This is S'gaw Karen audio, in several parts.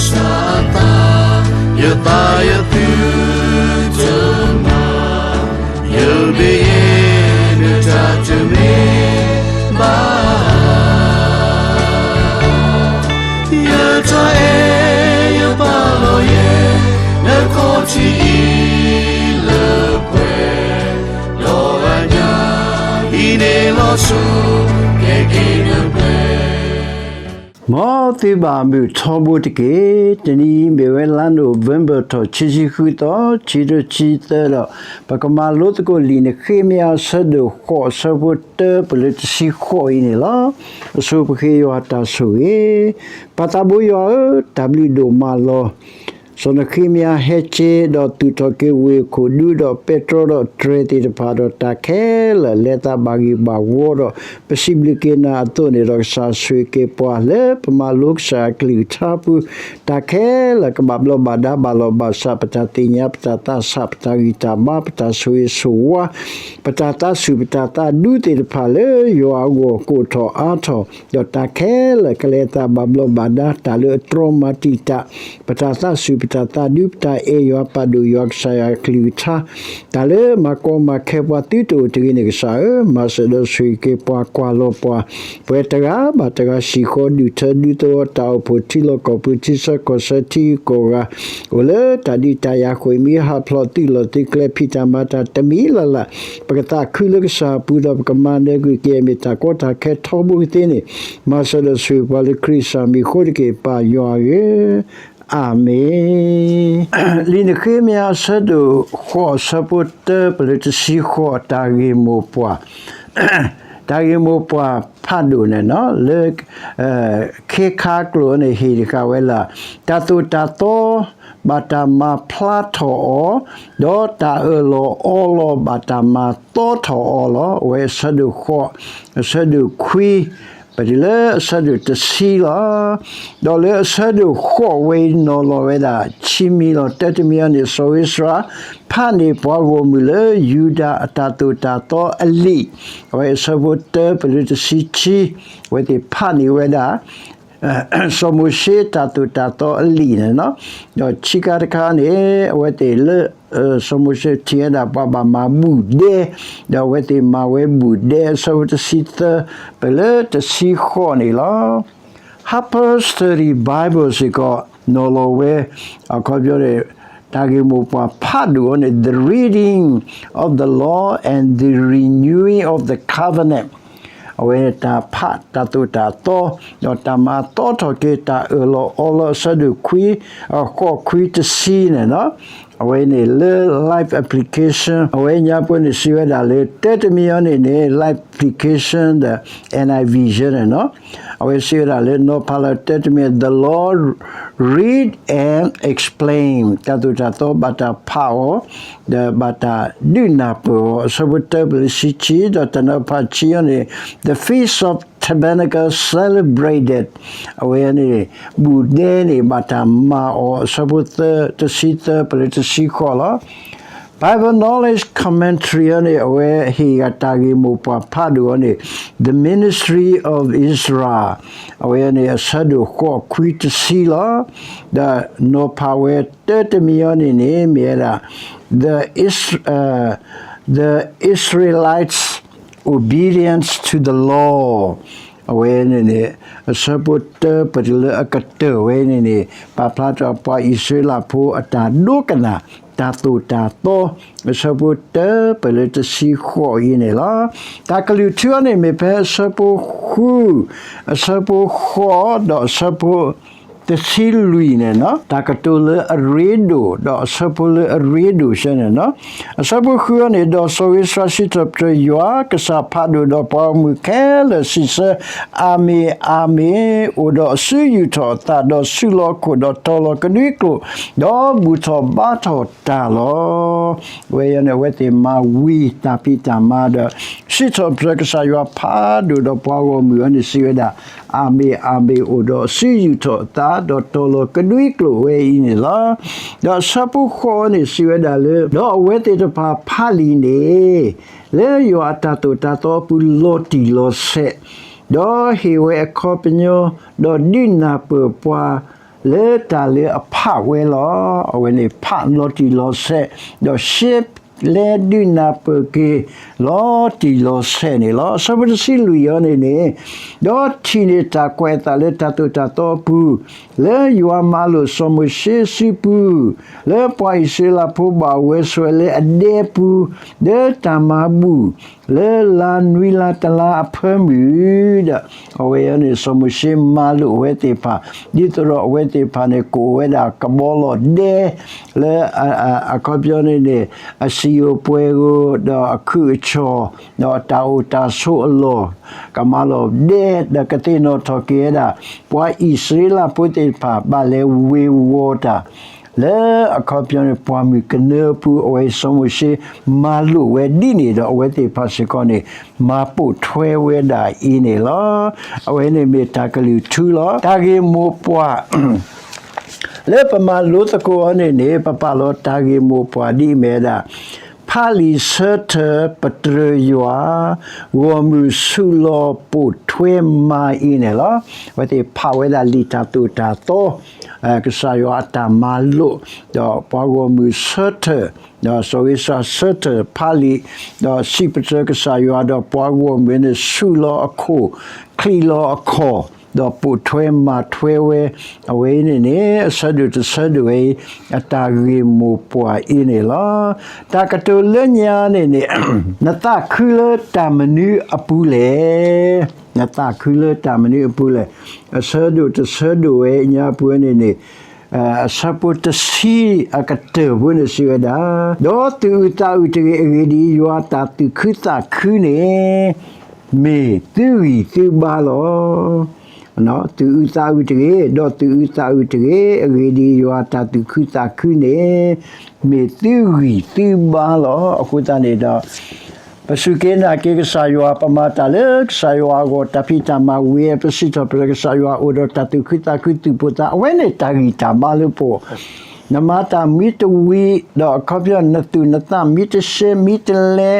စၢ်အသး, ယသးယသုတမၤ, ယဘ့ယဲနတၢ်တမ့ၢ်ဘၣ်. ယတၢ်အဲၣ်ယပာ်လီၤယဲ, နခီၣ်ထံးအံၤလၢပှဲၤ, ဒီးအညၣ်အံၤန့ၣ်လီၤဆီ, ကဲက့ၤနပှဲၤ မ်သုဘၣ်မုာ်ထီဘိတက့ၢ်. တနံၤအံၤမ့ၢ်ဝဲလါနိၣ်ဝ့ဘၢၣ်ထီၣ် ခံဆံဃုသီ, ခံကထိခံဆံသၢဒီး ပကမၤလိသကိးလံာ်နဃ့မယၤအဆၢဒိၣ်ဃိး အဆၢဖိတၢပလၢတဆံဃိးအံၤန့ၣ်လီၤ. အဆိပဃ့ယွၤတၢ်ဆိၣ်ဂ့ၤ. ပၢ်သးဘိယွၤဧၢ, တၢ်ဘျုးဒိၣ်မးလီၤ. စီၤနဃ့မယၤဟဲက့ၤဒီးသူၣ်ထီၣ်က့ၤဝ့ၢ်အခိၣ် ဒူဒီးပဲတြီဒီးတြဲၤသ့ၣ်တဖၣ်ဒီးတၢ်ခဲလၢာ် လဲၤသးဘၣ်ဂ့ၢ်ဘၣ်ဝီဒီး ပစံးဘျုးက့ၤနၤအသိးန့ၣ်ဒီး ကစၢ်ဆိၣ်ဂ့ၤက့ၤပှၤလၢပမၤလိကစၢ်အကလုၢ်ကထါပူၤ တၢ်ခဲလၢာ်ကဘၣ်ဘျီးဘၣ်ဒါ ဘၣ်လီၢ်ဘၣ်စး ပတၢ်သ့ၣ်ညါ ပတၢ်သးဆး ပတၢ်ဂံၢ်တၢ်ဘါ ပတၢ်ဆိၣ်ဂ့ၤဆိၣ်ဝါ ပတၢ်သးစူၢ်ပတၢ်သးဒူသ့ၣ်တဖၣ်လၢယွၤအဂီၢ်ကိးထီၣ်အါထီၣ် ဒီးတၢ်ခဲလၢာ်ကလဲၤသးဘၣ်ဘျီးဘၣ်ဒါ တၢ်လၢအတြီမၤတံာ်တာ် ပတၢ်သးစူၢ်ပတၢ်သးဒူ ပတၢ်အဲၣ်ယွၤပာ်ဒိၣ်ယွၤကစၢ်ယွၤအကလုၢ်ကထါ တၢ်လၢမၤကီမၤခဲပှၤသုတအိၣ်တဂ့ၤန့ၣ် ကစၢ်ဧၢ, မၤစၢၤဒီးဆိၣ်ဂ့ၤက့ၤပှၤ ကွၢ်လီၤပှၤ, ပဝဲတဂၤဘၣ်တဂၤ စံၣ်ဃီဒုၣ်ထၢဒူသဝီ တၢ်အိၣ်ဖှိၣ်ထံလီၢ်ကီၢ်ပူၤ ထံဆၢကီၢ်ဆၢ ထံဂုၤကီၢ်ဂၤ အိၣ်လၢတၢ်ဒုးတၢ်ယၤအဃိ မ့ၢ်ဟးဖျိးသုးလီၢ်သုးကျဲ ဖံးတၢ်မၤတၢ်တမံၤလၢ်လၢ် ပကသးခုလၢကစၢ်အပူၤဒီး ပကမၤနၢၤကွံာ်က့ၤ မ့ၢ်တၢ်ကီတၢ်ခဲထီဘိကသ့န့ၣ် မၤစၢၤဒီးဆိၣ်ဂ့ၤပှၤလၢခရံာ်ကစၢ်မံၤအဃိတက့ၢ် ပၢ်ယွၤဧၢ, အၤမ့ၣ်. လံာ်နဃ့မယၤအဆၢဒိၣ်ဃိး အဆၢဖိတၢပလၢတဆံဃိး တၢ်ဂ့ၢ်မိၢ်ပှၢ် တၢ်ဂ့ၢ်မိၢ်ပှၢ်ဖးဒိၣ်န့ၣ် လၢ ခ့ခါကျိာ်န့ၣ် ဟ့ၣ်တဃာ်ဝဲလၢ တၢ်သိၣ်တၢ်သီ ဘၣ်တၢ်မၤဖျါထီၣ်အီၤ, ဒီးတၢ်အၢၣ်လီၤအီလီၤ ဘၣ်တၢ်မၤသီထီၣ်အီၤလီၤ. အဝဲအဆၢဒိၣ်ဃိး, အဆၢဒိၣ်ခွံ, ပတုၤလၢအဆၢဒိၣ်တဆံလီၤ. ဒီးလၢအဆၢဒိၣ်ဃိးဝဲအံၤ နီၤလီၤဝဲဒၣ် ခံမံၤလီၤ. တၢတမံၤအံၤန့ၣ် စီၤဧ့စြၤ ဖးန့ၢ်ပှၤဂီၢ်မုၢ်လၢယူဒၤအတၢ်သိၣ်တၢ်သီအလံာ်, အဝဲအဆၢဖိတၢပတုၤတဆံခံ, အဝဲသ့ၣ်ဖးန့ၢ်ဝဲဒၣ် စီၤမိၤၡ့တၢ်သိၣ်တၢ်သီအလံာ်န့ၣ်လီၤ. ဒီးခံခါတခါန့ၣ် အဝဲသ့ၣ်လၢ စီၤမိၤၡ့ထံၣ်ဝဲဒၣ်ပှၤဘၣ်မၤဘူၣ်ဒဲ, ဒီးအဝဲသ့ၣ်မၤဝဲဘူၣ်ဒဲ အဆၢဖိတဆံသၢ ပတုၤလၢတဆံဃိးန့ၣ်လီၤ. Harper's Study Bible စ့ၢ်ကီး နီၤလီၤဝဲ အခီပညီန့ၣ် တၢ်ဂ့ၢ်မိၢ်ပှၢ်ဖးဒိၣ်အံၤန့ၣ် The Reading of the Law and the Renewing of the Covenant အဝဲတၢ်ဖးတၢ်သိၣ်တၢ်သီ ဒီးတၢ်မၤသီထီၣ်က့ၤ တၢ်အၢၣ်လီၤအီလီၤအဆၢဒိၣ်ခွံ, ဃိးခွံတဆံန့ၣ်လီၤ. အဝဲန့ၣ်လၢ Life Application အဝဲညါပှဲၤန့ၣ်စံးဝဲဒၣ်လၢ တၢတမံၤအံၤန့ၣ်န့ၣ် Life Application the NIV န့ၣ်လီၤ. အဝဲစံးဝဲဒၣ်လၢ နီၤဖးလၢတၢတမံၤ The Lord read and explain တၢ်သိၣ်တၢ်သီဘၣ်တၢ်ဖးအီၤ ဒီးဘၣ်တၢ်ဒုးနၢ်ပၢၢ်အီၤ အဆၢဖိတၢပလၢတဆံခံ ဒီးတၢ်နီၤဖးခံအံၤန့ၣ် The Feast of Tabernacle celebrated အဝဲန့ၣ် ဘူၣ်ဒဲန့ၣ် ဘၣ်တၢ်မၤအီၤ အဆၢဖိသၢ တဆံသၢ ပတုၤလၢတဆံဃိးလီၤ. Bible Knowledge Commentary အံၤန့ၣ် အဝဲဟ့ၣ်ဂၤတၢ်ဂ့ၢ်မိၢ်ပှၢ်ဖးဒိၣ်အံၤန့ၣ် The Ministry of Israel အဝဲန့ၣ် အဆၢဒိၣ်ဃိးခွံတဆံလီၤ. ဒီးနီၤဖးဝဲတၢတမံၤအံၤန့ၣ်န့ၣ် မ့ၢ်ဝဲဒၣ် The Is- The Israelites' Obedience to the Law အဝဲန့ၣ်န့ၣ် အဆၢဖိတၢပတုၤလၢအကတၢၢ် အဝဲန့ၣ်န့ၣ် ပာ်ဖျါထီၣ်ပှၤအံၣ်စရ့လးဖိအတၢ်ဒိကနၣ် တၢ်သိၣ်တၢ်သီ အဆၢဖိတၢပတုၤလၢတဆံဃိးအံၤန့ၣ်လီၤ. တၢ်ကလုၢ်ထူအံၤန့ၣ် မ့ၢ်ဖဲအဆၢဖိဃု, အဆၢဖိဃိး ဒီးအဆၢဖိ တဆံလွံၢ်န့ၣ်လီၤ. တၢ်ကတိၤလၢအရ့ဒိၣ် ဒီးအဆၢဖိလၢအရ့ဒိၣ်ဆၢန့ၣ်လီၤ. အဆၢဖိဃုအံၤန့ၣ် ဒီးစီၤဧ့စြၤစံးထီၣ်ပတြၢၤယွၤကစၢ်ဖးဒိၣ်ဒီးပှၤဂီၢ်မုၢ်ခဲလၢာ်စံးဆၢ, အၤမ့ၣ် အၤမ့ၣ်, အိၣ်ဒီးအစုယူာ်ထီၣ်အသး ဒီးဆုးလီၤခိၣ် ဒီးတီၤလီၤကဒွံကျိာ်, ဒီးဘူၣ်ထီၣ်ဘါထီၣ်တၢ်လီၤ. အဝဲအံၤန့ၣ် အဝဲသ့ၣ်မၤဝံၤတၢ်ဖံးတၢ်မၤဒီး စံးထီၣ်ပတြၢၤကစၢ်ယွၤဖးဒိၣ်ဒီးပှၤဂီၢ်မုၢ်အံၤန့ၣ် စံးဝဲဒၣ်, အၤမ့ၣ် အၤမ့ၣ်, အိၣ်ဒီးအစုယူာ်ထီၣ်အသး ဒီးတီၤလီၤကဒွံကျိာ်ဝဲအံၤန့ၣ်လီၤ. ဒီးအဆၢဖိဃိးန့ၣ် စံးဝဲဒၣ်လၢ ဒီးအဝဲသ့ၣ်တဖၣ်ဖးလံာ်န့ၣ် လၢယွၤအတၢ်သိၣ်တၢ်သီအပူၤလီၤတံၢ်လီၤဆဲး, ဒီးဟ့ၣ်ဝဲအခီပညီ, ဒီးဒုးနၢ်ပၢၢ်ပှၤ လၢတၢ်လၢအဖးဝဲလီၤ. အဝဲန့ၣ်ဖးလီၤတံၢ်လီၤဆဲး, ဒီးရှဲလဲဒုးနၢ်ပၢၢ်က့ၤ လီၤတံၢ်လီၤဆဲးန့ၣ်လီၤ. အဆၢဖိတဆံလွံၢ်အံၤန့ၣ်န့ၣ်, ဒီးထံၣ်န့ၢ်တၢ်ကွဲးအသးလၢတၢ်သိၣ်တၢ်သီအပူၤ, လၢယွၤမၤလိာ်စီၤမိၤၡ့စုပူၤ, လၢပှၤအံၣ်စရ့လးဖိဘၣ်ဝဲဆိးဝဲလၢအဒဲပူၤ, လၢတၢ်မၤဘူၣ် လၢလါနွံလါတလါအဖၢမုၢ်, ဒီးအဝဲအံၤန့ၣ် စီၤမိၤၡ့မၤလိာ်အဝဲသ့ၣ်တဖၣ်, ဒ်သိးဒီးအဝဲသ့ၣ်တဖၣ်န့ၣ် ကိးဝဲဒၣ်ကဘီလီၢ်ဒဲ လၢ အခီပညီန့ၣ်န့ၣ် အစံာ်ဧိၤပှဲၤဧိၤ ဒီးအခုၣ်အဆီၣ် ဒီးတၢ်အိၣ်တၢ်ဆိးအလီၢ်, ကမၤလီၤဒဲ ဒီးကသ့ၣ်နီၣ်ထီၣ်က့ၤဝဲဒၣ် ပှၤအံၣ်စရ့လးဖိသ့ၣ်တဖၣ် ဘၣ်လဲၤဝ့ၤဝီၤတၢ် လၢအခီပညီန့ၣ် ပှၢ်မုၢ်ကနၢအပူၤ အဝဲစီၤမိၤၡ့မၤလိာ်ဝဲဒ်န့ၣ်ဒီး အဝဲသ့ၣ်တဖၣ်စ့ၢ်ကီးန့ၣ် မၤပိာ်ထွဲဝဲဒၣ်အံၤန့ၣ်လီၤ. အဝဲန့ၣ်မ့ၢ်တၢ်ကလုၢ်ထူလီၤ. တၢ်ဂ့ၢ်မိၢ်ပှၢ် လၢပမၤလိသကိးအီၤန့ၣ်န့ၣ် ပပာ်လီၤတၢ်ဂ့ၢ်မိၢ်ပှၢ်ဒ်အမ့ၢ်ဝဲဒၣ် ဖးလံာ်ဆၢထၢၣ်ပတြၢၤယွၤ ဂီၢ်မုၢ်ဆူၣ်လီၤပိာ်ထွဲမၤအံၤန့ၣ်လီၤ. အဝဲသ့ၣ်ဖးဝဲဒၣ်လံာ်တၢ်သိၣ်တၢ်သီ ကစၢ်ယွၤအတၢ်မၤလိာ် ဒီးပှၤဂီၢ်မုၢ်ဆၢထၢၣ် ဒီးစီၤဧ့စြၤဆၢထၢၣ်ဖးလံာ် ဒီးစံးပတြၢၤကစၢ်ယွၤ ဒီးပှၤဂီၢ်မုၢ်န့ၣ် ဆူၣ်လီၤအခိၣ် ချံးလီၤအခီၣ် ဒီးပိာ်ထွဲမၤထွဲဝဲ အဝဲအံၤန့ၣ်န့ၣ် အဆၢဒိၣ်တဆၢဒိၣ်ဝဲအံၤ အတၢ်ဂ့ၢ်မိၢ်ပှၢ်အံၤန့ၣ်လီၤ. တၢ်ကတိၤလၢညါန့ၣ်န့ၣ် နသးခုလၢတၢ်မနုၤအပူၤလဲၣ်. နသးခုလၢတၢ်မနုၤအပူၤလဲၣ်. အဆၢဒိၣ်တဆၢဒိၣ်ဝဲညါပူၤန့ၣ်န့ၣ် အဆၢဖိတဆံအကတၢၢ်ဖိန့ၣ်စံးဝဲဒၣ်, ဒီးသူၣ်အုးသးအုးတဂ့ၤ, အဂ့ၢ်ဒ်အံၤ, ယွၤတၢ်သူၣ်ခုသးခုန့ၣ် မ့ၢ်သုဂံၢ်သုဘါလီၤ. သူၣ်အုးသးအုးတဂ့ၤ, ဒီးသူၣ်အုးသးအုးတဂ့ၤ, အဂ့ၢ်ဒ်အံၤ, ယွၤတၢ်သူၣ်ခုသးခုန့ၣ် မ့ၢ်သုဂံၢ်သုဘါလီၤ. အဃိသတးန့ၣ်ဒီး ပစူၢ်က့ၤနာ်က့ၤကစၢ်ယွၤ, ပမၤတၢ်လၢကစၢ်ယွၤအဂီၢ်, တၢ်ဖံးတၢ်မၤဝံၤ ပစံးထီၣ်ပတြၢၤကစၢ်ယွၤ အိၣ်ဒီးတၢ်သူၣ်ခုသးခု သူၣ်ပိၢ်သး, အဝဲန့ၣ်တၢ်ဂံၢ်တၢ်ဘါလၢပှၤ နမၤတၢ်မံတဝံၤဒီး အခီပညီ နသူၣ်နသးမံတရှဲမံတလဲ,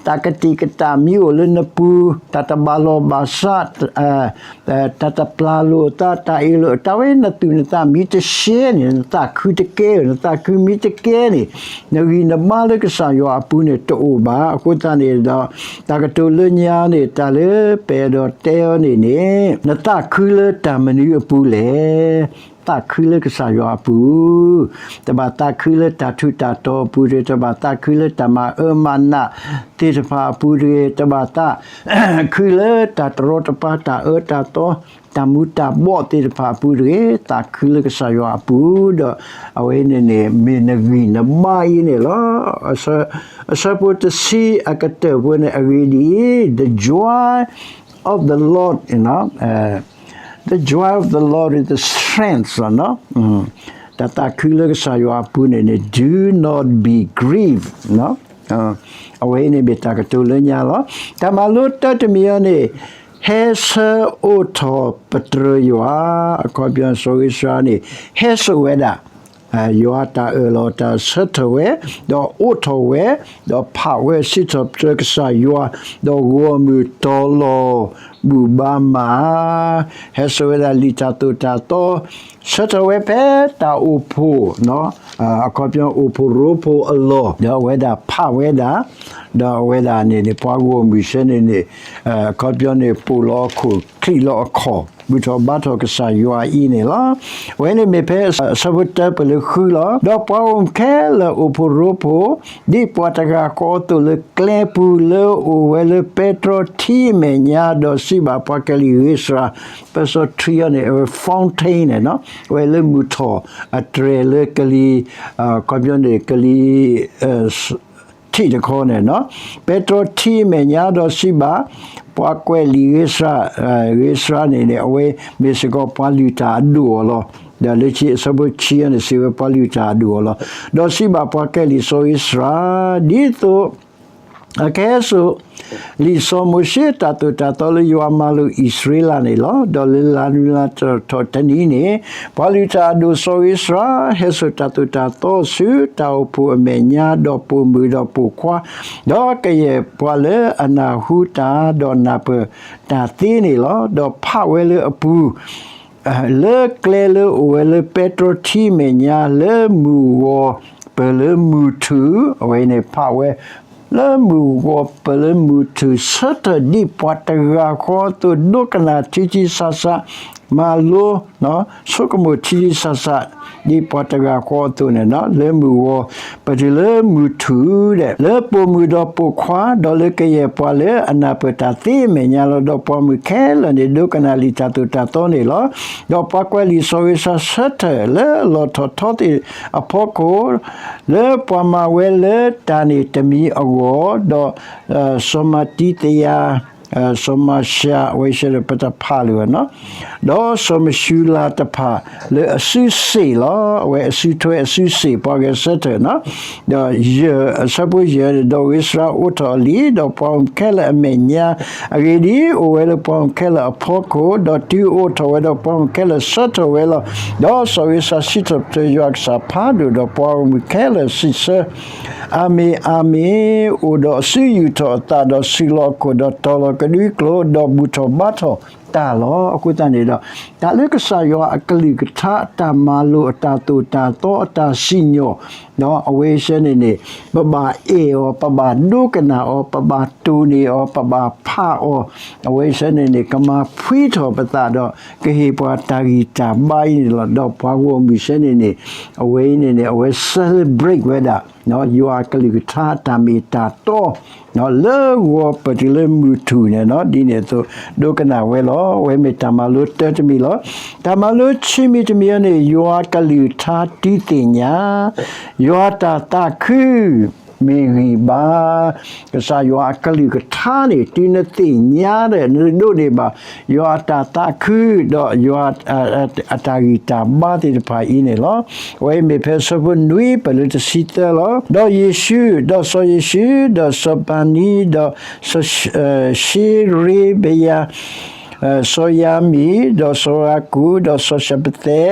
တၢ်ကတံာ်ကတာ်မံအိၣ်လၢနပူၤ, တၢ်တဘၣ်လီၢ်ဘၣ်စး, တၢ်တပျၢ်လိာ်အသး, တၢ်အ့ၣ်လိာ်, တၢ်ဝဲနသူၣ်နသးမံတရှဲန့ၣ် နသးခုတကဲဧါ, နသးခုမံတကဲန့ၣ် နဂံၢ်နဘါလၢကစၢ်ယွၤအပူၤန့ၣ်တအိၣ်ဘၣ်. အဃိသတးန့ၣ်ဒီး တၢ်ကတိၤလၢညါန့ၣ် တၢ်လၢပအဲၣ်ဒိးတဲအီၤန့ၣ်န့ၣ် နသးခုလၢတၢ်မနုၤအပူၤလဲၣ်. သးခုလၢကစၢ်ယွၤအပူၤ, တဘၣ်သးခုလၢတၢ်ထူးတၢ်တီၤအပူၤတဂ့ၤ, တဘၣ်သးခုလၢတၢ်မၤအၢမၤနးသ့ၣ်တဖၣ်အပူၤတဂ့ၤ, တဘၣ်သးခုလၢတၢ်တရီတပါ တၢ်အၢတၢ်သီ တၢ်မူၤတၢ်ဘှီးသ့ၣ်တဖၣ်အပူၤတဂ့ၤ, သးခုလၢကစၢ်ယွၤအပူၤ, ဒီးအဝဲန့ၣ်န့ၣ် မ့ၢ်နဂံၢ်နဘါအံၤန့ၣ်လီၤ. အဆၢဖိတဆံအကတၢၢ်ဖိန့ၣ် အဂ့ၢ်ဒ်အံၤ, the joy of the Lord, the joy of the Lord is the strength, တၢ်သးခုလၢကစၢ်ယွၤအပူၤန့ၣ်န့ၣ် do not be grieved, အဝဲအံၤန့ၣ်မ့ၢ်တၢ်ကတိၤလၢညါလီၤ. တၢ်မၤလိတၢတမံၤအံၤန့ၣ် ဟဲဆၢအိၣ်ထီၣ်ပတြၢၤယွၤ, အခီပညီစီၤဧ့စြၤန့ၣ် ဟဲစိာ်ဝဲဒၣ် ယွၤတၢ်အၢၣ်လီၤတၢ်ဆၢထၢၣ်ဝဲ, ဒီးအိးထီၣ်ဝဲ, ဒီးဖးဝဲစံးထီၣ်ပတြၢၤကစၢ်ယွၤ, ဒီးဂီၢ်မုၢ်တီၤလီၤဘူၣ်ဘါမး, ဟဲစိာ်ဝဲဒၣ်လံာ်တၢ်သိၣ်တၢ်သီ, ဆၢထၢၣ်ဝဲဖဲတၢ်အိၣ်ဖှိၣ် အခီပညီအိၣ်ဖှိၣ်ရိဖှိၣ်အလီၢ်, ဒီးအဝဲဒၣ်ဖးဝဲဒၣ်, ဒီးအဝဲဒၣ်န့ၣ်န့ၣ် ပှၤဂီၢ်မုၢ်ဆၢန့ၣ်န့ၣ် အခီပညီန့ၣ် ပိာ်လီၤအခိၣ်ချံးလီၤအခီၣ် ဘူၣ်ထီၣ်ဘါထီၣ်ကစၢ်ယွၤအံၤန့ၣ်လီၤ. အဝဲန့ၣ်မ့ၢ်ဖဲအဆၢဖိတၢပၢၢ်လၢဃုလီၤ. ဒီးပှၤဂီၢ်မုၢ်ခဲလၢာ်အိၣ်ဖှိၣ်ရိဖှိၣ် ဒ်ပှၤတဂၤဃီအသိးလၢကျဲပူၤ လၢအအိၣ်ဝဲလၢပဲတြီထံအမဲာ်ညါ ဒီးစံးဘၣ်ပှၤကလံၤဂ့ၤစှၤ, ပဲတြီထံအံၤန့ၣ် အဝဲ fountain န့ၣ်နီၤ, အဝဲလၢမုၢ်ထီၣ်အတြဲၤလၢကလံၤ, အခီပညီန့ၣ် ကလံၤ ထံၣ်တခီန့ၣ်နီၤ, ပဲတြီထံအမဲာ်ညါဒီးစံးဘၣ် ပှၤကွဲးလံာ်ဂ့ၤစှၤ, ဂ့ၤစှၤန့ၣ်န့ၣ် အဝဲမ့ၢ်စ့ၢ်ကီးပှၤလုၢ်တၢ်အဒိၣ်အီၤလီၤ. ဒီးလၢခံအဆၢဖိခံန့ၣ် စံးဝဲပှၤလုၢ်တၢ်အဒိၣ်အီၤလီၤ. ဒီးစံးဘၣ်ပှၤကွဲးလံာ်စီၤဧ့စြၤ, ဒ်သိး အကဟဲစိာ် လံာ်စီၤမိၤၡ့တၢ်သိၣ်တၢ်သီလၢယွၤမၤလိာ်အံၣ်စရ့လးန့ၣ်လီၤ. ဒီးလၢလါနွံလါထီၣ်တနံၤန့ၣ် ပှၤလုၢ်တၢ်အဒိၣ်စီၤဧ့စြၤ ဟဲစိာ်တၢ်သိၣ်တၢ်သီဆူတၢ်အိၣ်ဖှိၣ်အမဲာ်ညါ ဒီးပိာ်မုၣ်ဒီးပိာ်ခွါ, ဒီးကယဲၢ်ပှၤလၢအနၢ်ဟူတၢ် ဒီးနၢ်ပၢၢ်တၢ်သ့န့ၣ်လီၤ. ဒီးဖးဝဲလၢအပူၤ လၢကျဲလၢအိၣ်ဝဲလၢပဲတြီထံမဲာ်ညါ လၢမုၢ်ဂီၤပၢၢ်လၢမုၢ်ထူၣ်, အဝဲအံၤန့ၣ်ဖးဝဲ လၢမုၢ်ဂီၤပၢၢ်လၢမုၢ်ထူၣ် ဆၢထၢၣ်ဒ်ပှၤတဂၤဃီအသိး ဒိကနၣ်ထံထံဆးဆး, မၤလိ ဆိကမိၣ်ထံထံဆးဆး ဒ်ပှၤတဂၤဃီအသိးန့ၣ် လၢမုၢ်ဂီၤပၢၢ်တုၤလၢမုၢ်ထူၣ်ဒဲး လၢပိာ်မုၣ်ဒီးပိာ်ခွါ ဒီးလၢကယဲၢ်ပှၤလၢအနၢ်ပၢၢ်တၢ်သ့အမဲာ်ညါလီၤ. ဒီးပှၤဂီၢ်မုၢ်ခဲလၢာ်န့ၣ် ဒိကနၣ်လံာ်တၢ်သိၣ်တၢ်သီန့ၣ်လီၤ. ဒီးပှၤကွဲးလံာ်စီၤဧ့ၤစၢ်ဆၢထၢၣ်လၢအလီၢ်ထီၣ်ထီသ့ၣ်အဖီခိၣ် လၢပှၤမၤဝဲလၢတၢ်န့ၣ်တမံၤအဂီၢ်, ဒီး စီၤမၤတံသယၤ, စီၤမၤၡး, အဝဲစဲဒီးပတဖးလၢၤဘၣ်နီၤ, ဒီးစီၤမၡူလၤတဖၣ်လၢအစုစ့ၣ်လီၤ. အဝဲအစုထွဲအစုစ့ၣ်ပှၤဂဲၤဆၢထၢၣ်နီၤ, ဒီးယဲၢ်, အဆၢဖိယဲၢ်န့ၣ် ဒီးဧ့ၤစရၤအိးထီၣ်အလံာ် ဒီးပှၤဂီၢ်မုၢ်ခဲလၢာ်အမဲာ်ညါ, အဂ့ၢ်ဒ်အံၤ, အိၣ်ဝဲလၢပှၤဂီၢ်မုၢ်ခဲလၢာ်အဖီခိၣ်, ဒီးတုၤအိးထီၣ်ဝဲဒီးပှၤဂီၢ်မုၢ်ခဲလၢာ်ဆၢထၢၣ်ဝဲလီၤ. ဒီးစီၤဧ့ၤစၢ်စံးထီၣ်ပတြၢၤယွၤအကစၢ်ဖးဒိၣ်, ဒီးပှၤဂီၢ်မုၢ်ခဲလၢာ်စံးဆၢ အၤမ့ၣ်, အၤမ့ၣ်, အိၣ်ဒီးအစုယူာ်ထီၣ်အသး ဒီးစူးလီၤအခိၣ်, ဒီးတီၢ်လီၤကဒွံကျိာ်, ဒီးဘူၣ်ထီၣ်ဘါထီၣ်တၢ်လီၤ. အဃိသတးန့ၣ်ဒီး တၢ်လၢကစၢ်ယွၤအကလုၢ်ကထါ အတၢ်မၤလိာ် အတၢ်သိၣ်တၢ်သီ အတၢ်စံၣ်ညီၣ်, ဒီးအဝဲစဲန့ၣ်န့ၣ် ပဘၣ်အဲၣ်အီၤ, ပဘၣ်ဒိကနၣ်အီၤ, ပဘၣ်တိၢ်န့ၢ်အီၤ, ပဘၣ်ဖးအီၤ, အဝဲစဲန့ၣ်န့ၣ် ကမၤဖှံထီၣ်ပသးဒီး ကဟ့ၣ်ပှၤတၢ်ဂံၢ်တၢ်ဘါအံၤန့ၣ်လီၤ. ဒီးပှၤဂီၢ်မုၢ်စဲန့ၣ်န့ၣ် အဝဲအံၤန့ၣ်န့ၣ် အဝဲ celebrate ဝဲဒၣ် ယွၤအကလုၢ်ကထါအတၢ်မ့ၢ်တၢ်တီ လၢဂီၤပၢၢ်တုၤလၢမုၢ်ထူၣ်န့ၣ် ဒ်န့ၣ်အသိး ဒိကနၣ်ဝဲလီၤ. အဝဲမ့ၢ်တၢ်မၤလိတၢတမံၤလီၤ. တၢ်မၤလိခံမံၤတမံၤအံၤန့ၣ် ယွၤအကလုၢ်ကထါတံၢ်သ့ၣ်ညါ, ယွၤအတၢ်သးခု မ့ၢ်ဂံၢ်ဘါ, ကစၢ်ယွၤအကလုၢ်ကထါန့ၣ် တုၤနသ့ၣ်ညါဒီး နဒိးန့ၢ်ဘၣ် ယွၤအတၢ်သးခု ဒီးယွၤအတၢ်ဂံၢ်တၢ်ဘါသ့ၣ်တဖၣ်အံၤန့ၣ်လီၤ. အဝဲအံၤမ့ၢ်ဖဲဆၢဖိနွံပၢၢ်လၢတဆံသၢလီၤ. ဒီးယ့ၣ်ၡူး, ဒီးစီၤယ့ၣ်ၡူး, ဒီးစီၤပၤနံ, ဒီးစီၤရှ့ရ့ဘယၤ, စီၤယၤမံ, ဒီးစီၤယၤကူး, ဒီးစီၤၡပသဲ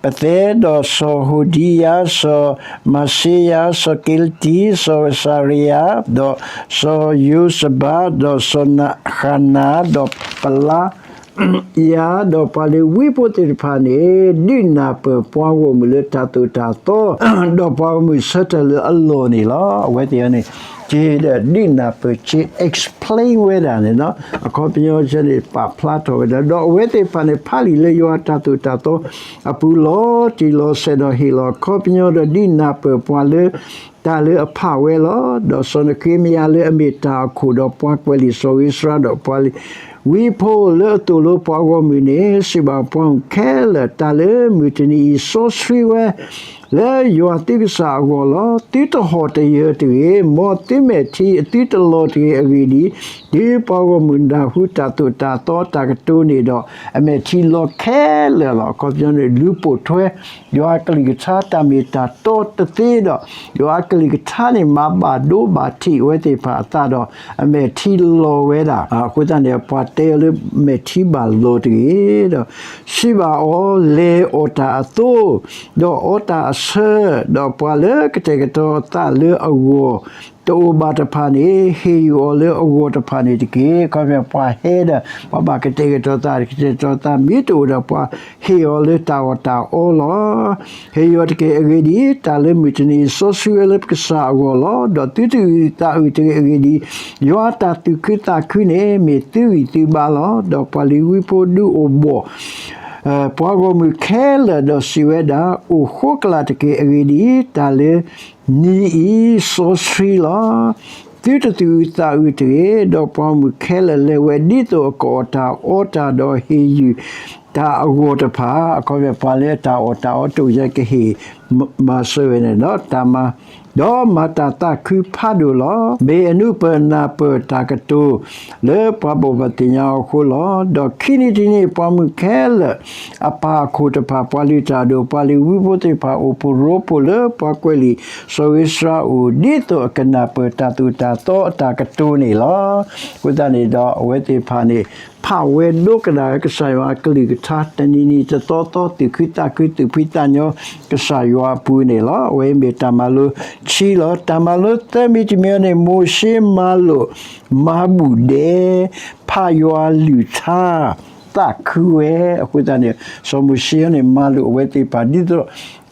ပသဲ, ဒီးစီၤဟိၤဒံယၤ, စီၤမၤၡ့ယၤ, စီၤက့လတံ, စီၤစၤရယၤ, ဒီးစီၤယိၤစဘး, ဒီးစီၤဃနၤ, ဒီးပလါယၤ, ဒီးပှၤလ့ၤဝံဖိသ့ၣ်တဖၣ်န့ၣ် ဒုးနၢ်ပၢၢ်ပှၤဂီၢ်မုၢ်လၢတၢ်သိၣ်တၢ်သီ, ဒီးပှၤဂီၢ်မုၢ်ဆၢထၢၣ်လၢအလီၢ်န့ၣ်လီၤ. အဝဲသ့ၣ်အံၤန့ၣ် က့ၤဒီးဒုးနၢ်ပၢၢ်က့ၤ explain ဝဲဒၣ်န့ၣ်လီၤ. အခီပညီန့ၣ် ပာ်ဖျါထီၣ်ဝဲဒၣ်, ဒီးအဝဲသ့ၣ်တဖၣ်န့ၣ် ဖးလံာ်လၢယွၤအတၢ်သိၣ်တၢ်သီအပူၤ လီၤတံၢ်လီၤဆဲး ဒီးဟ့ၣ်လီၤအခီပညီဒီးဒုးနၢ်ပၢၢ်ပှၤလၢ တၢ်လၢအဖးဝဲလီၤ. ဒီးစီၤနဃ့မယၤလၢအမ့ၢ်တၢ်အခိၣ် ဒီးပှၤကွဲးလံာ်စီၤဧ့စြၤ ဒီးပှၤလ့ၤဝံဖိလၢအသိၣ်လိပှၤဂီၢ်မုၢ်န့ၣ် စံးဘၣ်ပှၤဂီၢ်မုၢ်ခဲလၢာ်, တၢ်လၢမုၢ်တနံၤအံၤ စီဆှံဝဲ လၢယွၤသုကစၢ်အဂီၢ်လီၤ. သုတဟီၣ်တယၢၤတဂ့ၤ, မ်သုမဲာ်ထံအသုတလီၤတဂ့ၤ. အဂ့ၢ်ဒ်အံၤ, တုၤပှၤဂီၢ်မုၢ်နၢ်ဟူတၢ်သိၣ်တၢ်သီတၢ်ကတိၤန့ၣ်ဒီး အမဲာ်ထံလီၤခဲလၢာ်လီၤ. အခီပညီန့ၣ် လူၤပိာ်ထွဲ ယွၤအကလုၢ်ကထါတၢ်မ့ၢ်တၢ်တီတသ့ဒီး ယွၤအကလုၢ်ကထါန့ၣ် မၤဘၣ်ဒိဘၣ်ထံးအဝဲသ့ၣ်တဖၣ်အသးဒီး အမဲာ်ထံလီၤဝဲဒၣ်. အဃိသတးန့ၣ် ပှၤတဲအီၤလၢမဲာ်ထံဘၣ်လီၤတဂ့ၤဒီး စံးဘၣ်အီၤ, လဲၤအီၣ်တၢ်အသိ, ဒီးအီတၢ်အဆၢ, ဒီးပှၤလၢကတဲာ်ကတီၤအသးလၢအဂီၢ် တအိၣ်ဘၣ်တဖၣ်န့ၣ် ဟ့ၣ်ယုာ်အီၤလၢအဂီၢ်တဖၣ်န့ၣ်တက့ၢ်. ခီဖျိပှၤဟဲဒီး ပှၤဘၣ်ကတဲာ်ကတီၤသး ကတဲာ်ကတီၤသး မ့ၢ်တအိၣ်ဒီးပှၤဟ့ၣ်အီၤလၢတၢ်အီၣ်တၢ်အီလီၤ. ဟ့ၣ်ယုာ်အီၤတက့ၢ်. အဂ့ၢ်ဒ်အံၤ, တၢ်လၢမုၢ်တနံၤအံၤ စီဆှံဝဲလၢပကစၢ်အဂီၢ်လီၤ. ဒီးသုတအုၣ်သးအုၣ်တဂ့ၤ. အဂ့ၢ်ဒ်အံၤ, ယွၤအတၢ်သူၣ်ခုသးခုန့ၣ် မ့ၢ်သုဂံၢ်သုဘါလီၤ. ဒီးပှၤလ့ၤဝံဖိဒုးအိၣ်ဘှီၣ် ပှၤဂီၢ်မုၢ်ခဲလၢာ်ဒီးစံးဝဲဒၣ်, အိၣ်ဃိကလာ်တက့ၢ်. အဂ့ၢ်ဒ်အံၤ, တၢ်လၢနံၤအံၤစီဆှံလီၤ. သုတသူၣ်အုးသးအုးတဂ့ၤ. ဒီးပှၤဂီၢ်မုၢ်ခဲလၢာ်လဲၤဝဲဒ်သိးအကအီၣ်တၢ်အီတၢ်ဒီးဟ့ၣ်ယုာ်တၢ်အဂီၢ်တဖၣ်, အခီပညီပှၤလၢတၢ်အီၣ်တၢ်အီတအိၣ် ယကဟ့ၣ်မၤစၢၤဝဲန့ၣ်ဒီးတၢ်မၤ ဒီးမၤတၢ်သးခုဖးဒိၣ်လီၤ. မ့ၢ်အနုာ်ပၢၢ်နၢ်ပၢၢ်တၢ်ကတိၤလၢပှၤဘိးဘၣ်သ့ၣ်ညါအီၤအဃိလီၤ. ဒီးခံနံၤတနံၤ ပှၤဂီၢ်မုၢ်ခဲလၢာ်အပၢ်အခိၣ်တဖၣ်, ပှၤလုၢ်တၢ်အဒိၣ်, ပှၤလ့ၤဝံဖိသ့ၣ်တဖၣ် အိၣ်ဖှိၣ်ရိဖှိၣ်လၢပှၤကွဲးလံာ်စီၤဧ့စြၤအအိၣ်, ဒ်သိးအကနၢ်ပၢၢ်တၢ်သိၣ်တၢ်သီအတၢ်ကတိၤန့ၣ်လီၤ. အဃိသတးန့ၣ်ဒီး အဝဲသ့ၣ်တဖၣ်န့ၣ် ဖးဝဲဒိကနၣ်ကစၢ်ယွၤအကလုၢ်ကထါ တနံၤနံၤတသီသီ သူၣ်ခုသးခု သူၣ်ဖှံသးညီကစၢ်ယွၤအပူၤန့ၣ်လီၤ. အဝဲမ့ၢ်တၢ်မၤလိခံလီၤ. တၢ်မၤလိသၢမံၤတမံၤန့ၣ် မိၤၡ့မၤလိာ်မၤဘူၣ်ဒဲး ဖးယွၤအကလုၢ်ကထါ သးခုဝဲ. အဃိသတးန့ၣ် စီၤမိၤၡ့န့ၣ် မၤလိာ်အဝဲသ့ၣ်တဖၣ် ဒ်သိးဒီး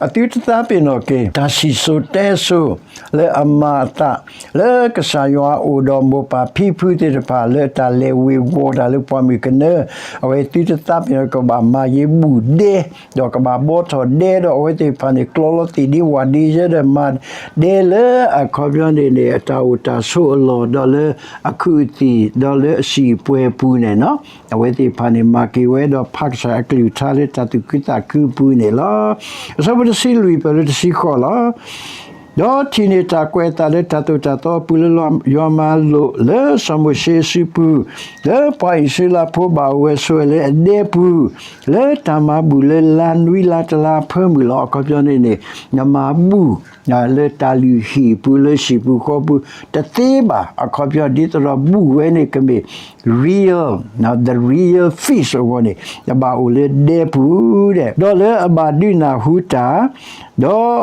အသုတသးပ့ၤနီၣ်က့ၤ တၢ်စံၣ်စိၤတဲစိၤ လၢအမၤအသး လၢကစၢ်ယွၤအအိၣ်ဒီးမိၢ်ပၢ်ဖံဖုသ့ၣ်တဖၣ် လၢတၢ်လဲၤဝ့ၤဝီၤတၢ်လၢပှၢ်မုၢ်ကနၢ, အဝဲသုတသးပ့ၤနီၣ်ကဘၣ်မၤက့ၤဘူၣ်ဒဲ ဒီးကဘၣ်ဘှီထီၣ်ဒဲ ဒီးအဝဲသ့ၣ်တဖၣ်န့ၣ် ကျီလီၤသ့ၣ်ဒ့ဝၣ်ဒ့ယဲဒီး မၤဒဲလၢအခီပညီန့ၣ်န့ၣ် အတၢ်အိၣ်တၢ်ဆိးအလီၢ် ဒီးလၢအခုအသံၣ် ဒီးလၢအစံာ်အပှဲၤအပူၤန့ၣ်လီၤ. အဝဲသ့ၣ်တဖၣ်န့ၣ် မၤက့ၤဝဲဒီးဖးကစၢ်အကလုၢ်ကထါလၢတၢ်သူၣ်ခုသးခုအပူၤန့ၣ်လီၤ. အဆၢဖိတဆံလွံၢ် ပၢၢ်လၢတဆံဃိးလီၤ. ဒီးထံၣ်န့ၢ်တၢ်ကွဲးအသးလၢတၢ်သိၣ်တၢ်သီအပူၤလၢ ယွၤမၤလိာ်လၢစီၤမိၤၡ့အစုပူၤ, လၢပှၤအံၣ်စရ့လးဖိဘၣ်အိၣ်ဝဲဆိးဝဲလၢအဒဲပူၤ, လၢတၢ်မၤဘူၣ်လၢလါနွံလါတလါအဖၢမုၢ်လီၤ. အခီပညီန့ၣ်န့ၣ် နမၤဘူၣ် လၢတၢ်လုၢ်ဟံၣ်အပူၤ လၢဟံၣ်ပူၤဃီပူၤ တသ့ဘၣ်. အခီပညီ ဒ်သိးဒီးဘူၣ်ဝဲန့ၣ်ကမ့ၢ် real, the real feast အဂီၢ်န့ၣ် နဘၣ်အိၣ်လၢဒဲပူၤဒဲး, ဒီးလၢအဘၣ်ဒုးနၢ်ဟူတၢ် ဒီး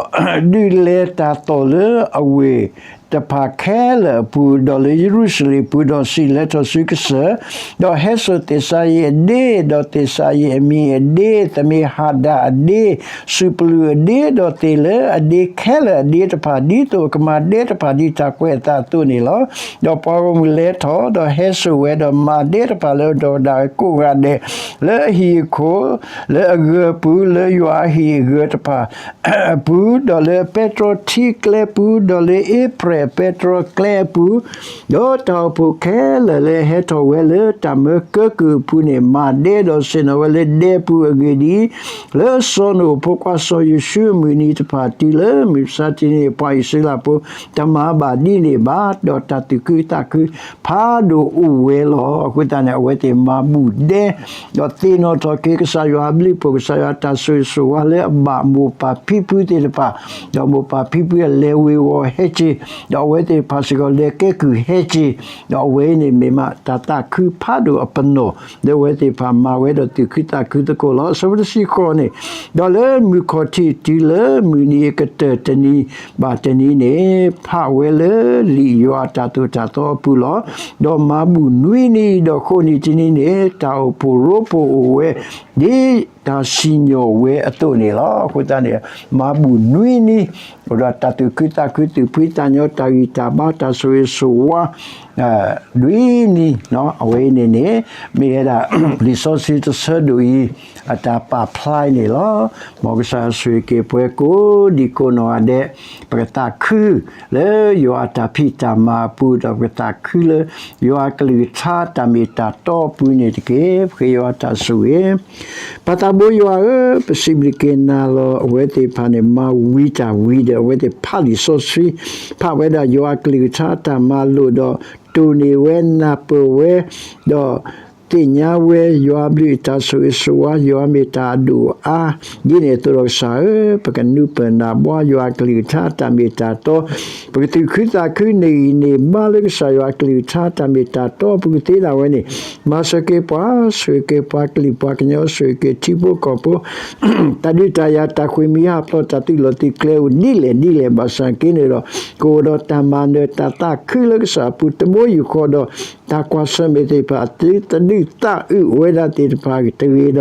ဒုးလဲၤတၢ်သီၣ်လၢအဝ့ၢ်တဖၣ်ခဲလၢာ်အပူၤ, ဒီးလၢယရူၤၡလ့ၣ်ပူၤ, ဒီးစံၣ်လဲၤထီၣ်ဆူကစၢၢ်, ဒီးဟဲစိာ်သ့ၣ်စၤယံးအဒ့, ဒီးသ့ၣ်စၤယံးအမံၤအဒ့, သမ့ၤဟၤဒၣ်အဒ့, စူးပလူးအဒ့, ဒီးသ့ၣ်လၢအဒ့ခဲလၢာ်အဒ့တဖၣ်, ဒ်သိးအကမၤဒဲတဖၣ် ဒ်တၢ်ကွဲးအသးအသိးန့ၣ်လီၤ. ဒီးပှၤဂီၢ်မုၢ်လဲၤထီၣ်, ဒီးဟဲစိာ်ဝဲ, ဒီးမၤဒဲတဖၣ်လၢအဒိၣ်ဒၣ်ကိးဂၤဒဲး, လၢအဟံၣ်အခိၣ်, လၢအဂၢၤအပူၤ, လၢယွၤအဟံၣ်အဂၢၤတဖၣ် အပူၤ, ဒီးလၢအပဲတြီထံကျဲပူၤ, ဒီးလၢအ့ဖြဲၣ်အပဲတြီကျဲအပူၤ, ဒီးတၢ်အိၣ်ဖှိၣ်ခဲလၢာ်လၢအဟဲထီၣ်ဝဲလၢတၢ်မၢကၢကုၢ်အပူၤန့ၣ် မၤဒဲဒီးဆ့ၣ်နီၤဝဲလၢဒဲပူၤအဂ့ၢ်ဒ်အံၤ, လၢစီၤနိာ်အဖိခွါစီၤယိၤၡူအမုၢ်နံၤတဖၣ်တုၤလၢမုၢ်မဆါတနံၤန့ၣ် ပှၤအံၣ်စရ့လးဖိ တမၤဘၣ်ဒ်န့ၣ်ဘၣ်, ဒီးတၢ်သူၣ်ခုသးခုဖးဒိၣ်အိၣ်ဝဲလီၤ. အဃိသတးန့ၣ် အဝဲသ့ၣ်မၤဘူၣ်ဒဲ ဒီးသ့ၣ်နီၣ်ထီၣ်က့ၤကစၢ်ယွၤအဘျုးအဖှိၣ်, ကစၢ်ယွၤအတၢ်ဆိၣ်ဂ့ၤဆိၣ်ဝါလၢအဘၣ်မိၢ်ပၢ်ဖံဖုသ့ၣ်တဖၣ်, ဒီးမိၢ်ပၢ်ဖံဖုအလဲၤဝ့ၤဝီၤဟဲက့ၤ, ဒီးအဝဲသ့ၣ်တဖၣ်စ့ၢ်ကီးလဲၤကဲကုၢ်ဟဲက့ၤ, ဒီးအဝဲအံၤန့ၣ်မ့ၢ်မးတၢ်သးခုဖးဒိၣ်အပနီၣ် လၢအဝဲသ့ၣ်တဖၣ်မၤဝဲဒီးသူၣ်ခုသးခုသကိးလီၤ. အဆၢဖိတဆံဃိးန့ၣ်, ဒီးလၢမုၢ်ခီၣ်ထံးတုၤလၢမုၢ်နံၤအကတၢၢ်တနံၤဘၣ်တနံၤန့ၣ် ဖးဝဲလၢလံာ်ယွၤအတၢ်သိၣ်တၢ်သီအပူၤလီၤ. ဒီးမၤဘူၣ်နွံနံၤ, ဒီးဃိးနံၣ်တနံၤန့ၣ် တၢ်အိၣ်ဖှိၣ်ရိဖှိၣ်အိၣ်ဝဲ ဒ်တၢ်စံၣ်ညီၣ်ဝဲအသိးန့ၣ်လီၤ. အဃိသတးန့ၣ် မၤဘူၣ်နွံနံၤ, အိၣ်ဒီးတၢ်သူၣ်ခုသးခု, သူၣ်ဖှံသးညီ, တၢ်ဂံၢ်တၢ်ဘါ, တၢ်ဆိၣ်ဂ့ၤဆိၣ်ဝါ လွံၢ်နံၤ, အဝဲအံၤန့ၣ်န့ၣ် မ့ၢ်ဝဲဒၣ် လံာ်စီဆှံတဆၢဒိၣ်အံၤ အတၢ်ပာ်ဖျါအံၤန့ၣ်လီၤ. မ်ကစၢ်ယွၤဆိၣ်ဂ့ၤက့ၤပှၤကိးဒံကိးနီၢ်ဂၤဒဲး, ပကသးခုလၢယွၤအတၢ်ဖံးတၢ်မၤအပူၤ, ဒီးပကသးခုလၢယွၤအကလုၢ်ကထါတၢ်မ့ၢ်တၢ်တီအပူၤန့ၣ်တက့ၢ်. ပဃ့ယွၤတၢ်ဆိၣ်ဂ့ၤ ပၢ်သးဘိယွၤဧၢ, ပစံးဘျုးက့ၤနၤလီၤ. အဝဲသ့ၣ်တဖၣ်န့ၣ် မၤဝံၤတၢ်ဝံၤဒီး အဝဲသ့ၣ်ဖးလံာ်စီဆှံ, ဖးဝဲဒၣ်ယွၤအကလုၢ်ကထါတၢ်မၤလိာ်ဒီး တိၢ်န့ၢ်ဝဲနၢ်ပၢၢ်ဝဲ, ဒီးသ့ၣ်ညါဝဲယွၤအဘျုးအတၢ်ဆိၣ်ဂ့ၤဆိၣ်ဝါ, ယွၤမ့ၢ်တၢ်အဒိၣ်အါ, ဒ်န့ၣ်အသိးဒီးကစၢ်ဧၢ, ပကနုာ်ပၢၢ်နၢ်ဘှါယွၤအကလုၢ်ကထါတၢ်မ့ၢ်တၢ်တီ, ပကသူၣ်ခုသးခုန့ၢ်ဂံၢ်န့ၢ်ဘါလၢကစၢ်ယွၤအကလုၢ်ကထါတၢ်မ့ၢ်တၢ်တီအပူၤကသ့ဒၣ်ဝဲန့ၣ်, မၤစၢၤက့ၤပှၤ, ဆိၣ်ဂ့ၤက့ၤပှၤကလုာ်ပှၤကညီ, ဆိၣ်ဂ့ၤက့ၤထံဖိကီၢ်ဖိ, တၢ်ဒုးတၢ်ယၤ တၢ်ဃ့ၢ်မှံဟးဖျိး တၢ်သုးလီၢ်သုးကျဲအိၣ်ဒ်လဲၣ်ဒ်လဲၣ်ဘၣ်ဆၣ်က့န့ၣ်ဒီး ကအိၣ်ဒီးတၢ်မၤနၢၤတၢ်သးခုလၢကစၢ်အပူၤတဘိယူၢ်ဃီဒီး တၢ်ကွၢ်ဆၢၣ်မဲာ်သ့ၣ်တဖၣ် သုတဒုးသးအုးဝဲဒၣ်သ့ၣ်တဖၣ်တဂ့ၤဒီး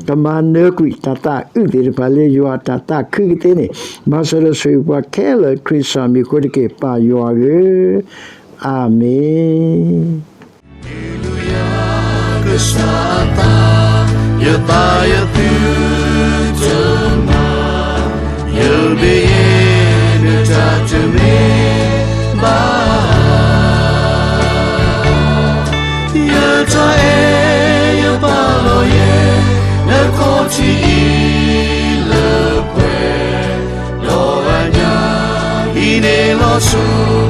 ကမၤနၢၤကွံာ်တၢ်သးအုးသ့ၣ်တဖၣ်လၢယွၤအတၢ်သးခုကသ့န့ၣ်, မၤစၢၤဒီးဆိၣ်ဂ့ၤပှၤခဲလၢာ်ခရံာ်ကစၢ်မံၤအဃိတက့ၢ် ပၢ်ယွၤဧၢ, အၤမ့ၣ်. ယသးယသုတမၤ, ယမ့ၢ်ယဲနတၢ်တမ့ၢ်ဘၣ်, ယတၢ်အဲၣ်ယပာ်လီၤယဲ နခီၣ်ထံးအံၤလၢပှဲၤ ဒီးအညၣ်အံၤန့ၣ်လီၤဆီ